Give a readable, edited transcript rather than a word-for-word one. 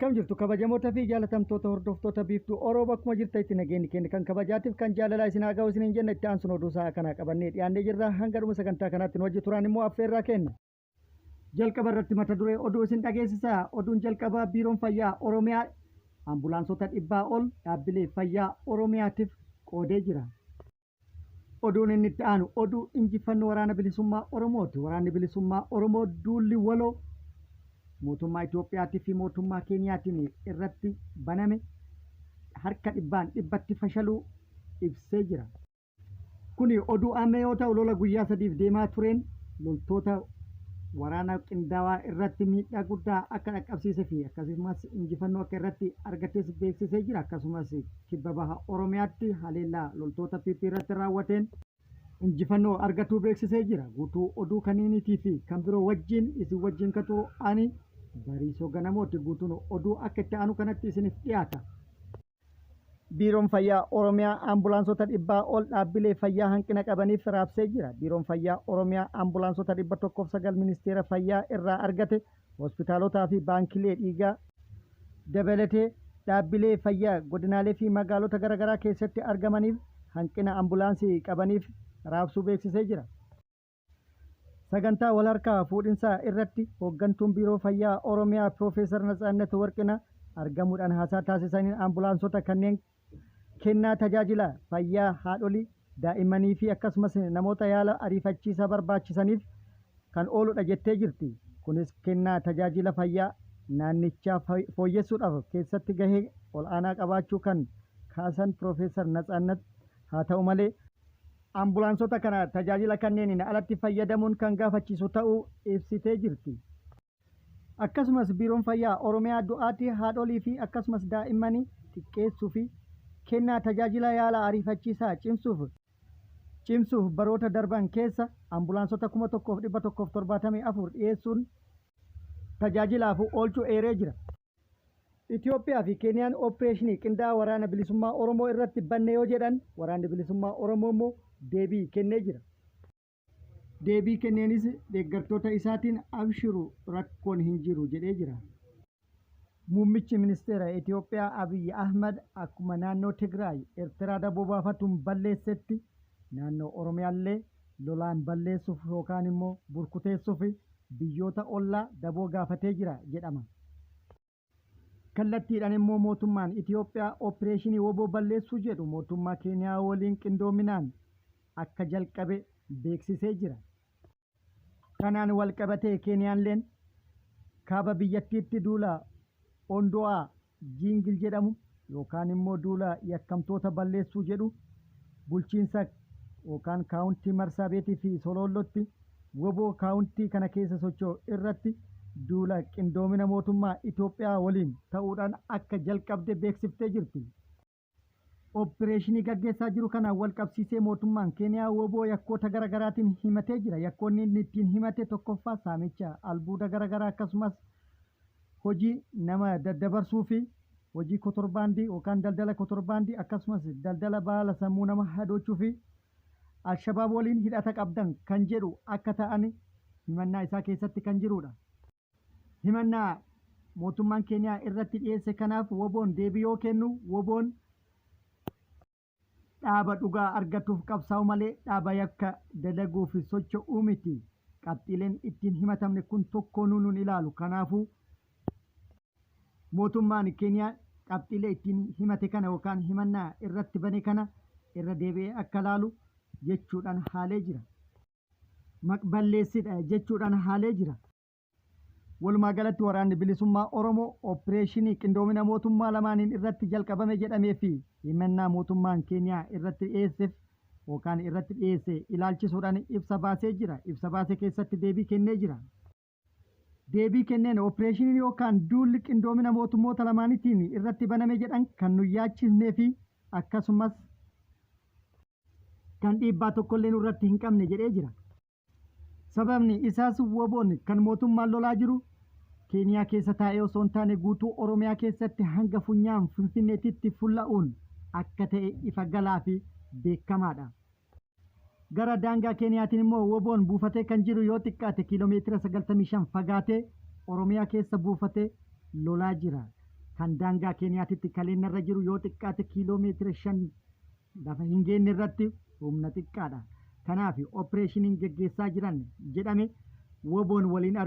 Akkam jirtu kabajamoota fi jaalatamtoota hordoftoota Biiftuu Oroo, bakkuma jirtanitti nageenyi keenya kan kabajaatiif kan jaalalaa isin haa ga'u isiniin jenna. Itti aansuun oduu sa'a kanaa qabannee dhiyaannee jirra. Hanga dhuma sagantaa kanaatti nu wajji turaan immoo affeerraa kenna. Jalqaba irratti mata duree oduu isin dhageessisa. Oduun jalqabaa, Biiroon Fayyaa Oromiyaa ambulaansota 100 ol dhaabbilee fayyaa Oromiyaatiif qoodee jira. Oduun inni itti aanu oduu injifannoo Waraana Bilisummaa Oromooti. Waraanni Bilisummaa Oromoo duulli waloo mootummaa Itoophiyaatii fi mootummaa Keeniyaatiin irratti baname harka dhibbaan dhibbatti fashaluu ibsee jira. Kuni oduu ammee yoo ta'u, lola guyyaa sadiif deemaa tureen loltoota waraana qindaawaa irratti miidhaa guddaa akka dhaqqabsiise fi akkasumas injifannoo akka irratti argates beeksisee jira. Akkasumas kibba baha Oromiyaatti haleellaa loltoota PP irratti raawwateen injifannoo argatuu beeksisee jira. Guutuu oduu kaniiniitii fi kan biroo wajjin isin wajjin ka turu ani Bariisoo Ganamooti. Guutuun oduu akka itti aanu kanatti isiniif dhiyaata. Biiroon Fayyaa Oromiyaa Ambulaansota dhibbaa ol dhaabbilee fayyaa hanqina qabaniif raabsee jira. Biiroon Fayyaa Oromiyaa Ambulaansota 109 Ministeera Fayyaa irraa argate hospitaalotaa fi baankilee dhiigaa dabalatee dhaabbilee fayyaa godinaalee fi magaalota garaagaraa keessatti argamaniif hanqina ambulaansii qabaniif raabsuu beeksisee jira. Sagantaa walharkaa fuudhinsaa irratti hooggantuun Biiroo Fayyaa Oromiyaa Piroofeesar Natsaannat Warqinaa argamuudhaan haasaa taasisaniin ambulaansota kanneen kennaa tajaajila fayyaa haadholii, daa'immanii fi akkasumas namoota yaala ariifachiisaa barbaachisaniif kan ooludha jettee jirti. Kunis kennaa tajaajila fayyaa naannichaa fooyyessuudhaaf keessatti gahee ol'aanaa qabaachuu kan kaasan Piroofeesar Natsaannat, haa ta'u malee, Ambulaansota kana tajaajila kanneeniin alatti fayyadamuun kan gaafachiisu ta'uu ibsitee jirti. Akkasumas Biiroon Fayyaa Oromiyaa du'aatii haadholii fi akkasumas daa'immanii xiqqeessuu fi kennaa tajaajila yaala ariifachiisaa cimsuuf cimsuuf baroota darban keessa ambulaansota 1,174 dhiyeessuun tajaajilaaf oolchuu eeree jira. Itoophiyaa fi Keeniyaan Ooppireeshinii qindaa'aa Waraana Bilisummaa Oromoo irratti banne yoo jedhan, Waraanni Bilisummaa Oromoo immoo deebii kennee jira. Deebii kenneenis deeggartoota isaatiin abshiru rakkoon hin jiru jedhee jira. Muummichi Ministeera Itoophiyaa Abiy Ahmad akkuma naannoo Tigraay Ertiraa daboo baafatuun balleessetti naannoo Oromiyaallee lolaan balleessuuf yookaan immoo burkuteessuuf biyyoota ollaa daboo gaafatee jira jedhama. Kallattiidhaan immoo mootummaan Itiyoophiyaa Opireeshinii wbo balleessuu jedhu mootummaa Keeniyaa waliin qindoominaan akka jalqabe beeksisee jira. Kanaan walqabatee Keeniyaanleen kaaba biyyattiitti duula Ondo'aa Jiingil jedhamu yookaan immoo duula yakkamtoota balleessuu jedhu bulchiinsa yookaan kaawuntii Marsaabeetii fi Soloollootti wbo kaawuntii kana keessa socho'u irratti duula qindoomina mootummaa Itoophiyaa waliin ta'uudhaan akka jalqabde beeksiftee jirti. Oppireeshinii gaggeessaa jiru kanaan wal qabsiisee mootummaan Keeniyaa wbo yakkoota gara garaatiin himatee jira. Yakkoonni inni ittiin himate tokkoffaa saamicha albuuda gara garaa, akkasumas hojii nama daddabarsuu fi hojii kotorbaandii yookaan daldala kotorbaandii, akkasumas daldala baala sammuu nama hadoochuu fi Alshabaab waliin hidhata qabdan kan jedhu akka ta'an himannaa isaa keessatti kan jirudha. Himannaa mootummaan Keeniyaa irratti dhiyeesse kanaaf WBOn deebii yoo kennu, WBOn dhaaba dhugaa argatuuf qabsaa'u malee dhaaba yakka dalaguuf socho'u miti. Qabxiileen ittiin himatamne kun tokkoonuu nun ilaalu. Kanaafuu mootummaan Keeniyaa qabxiilee ittiin himate kana yookaan himannaa irratti bane kana irra deebi'ee akka laalu jechuudhaan haalee jira. Maqballeessidha jechuudhaan haalee jira. Walumaa galatti Waraanni Bilisummaa Oromoo Oppireeshinii qindoomina mootummaa lamaaniin irratti jalqabame jedhamee fi himannaa mootummaan Keeniyaa irratti dhiyeesseef yookaan irratti dhiyeesse ilaalchisuudhaan ibsa baasee jira. Ibsa baase keessatti deebii kennee jira. Deebii kenneen Oppireeshiniin yookaan duulli qindoomina mootummoota lamaanitiin irratti baname jedhan kan nun yaachisnee fi akkasumas kan dhiibbaa tokkollee nurratti hin qabne jedhee jira. Sababni isaas WBOn kan mootummaan lolaa jiru Keeniyaa keessa taa'ee osoo hin taane guutuu Oromiyaa keessatti hanga funyaan Finfinneetitti fulla'uun akka ta'e ifa galaa fi beekamaadha. Gara daangaa Keeniyaatiin immoo WBOn buufatee kan jiru yoo xiqqaate kiiloo meetira 95 fagaatee Oromiyaa keessa buufatee lolaa jira. Kan daangaa Keeniyaatitti kaleennarra jiru yoo xiqqaate kiiloo meetira 5 lafa hin geenne irratti humna xiqqaadha. Kanaaf opereeshiniin geggeessaa jiran jedhame WBOn waliin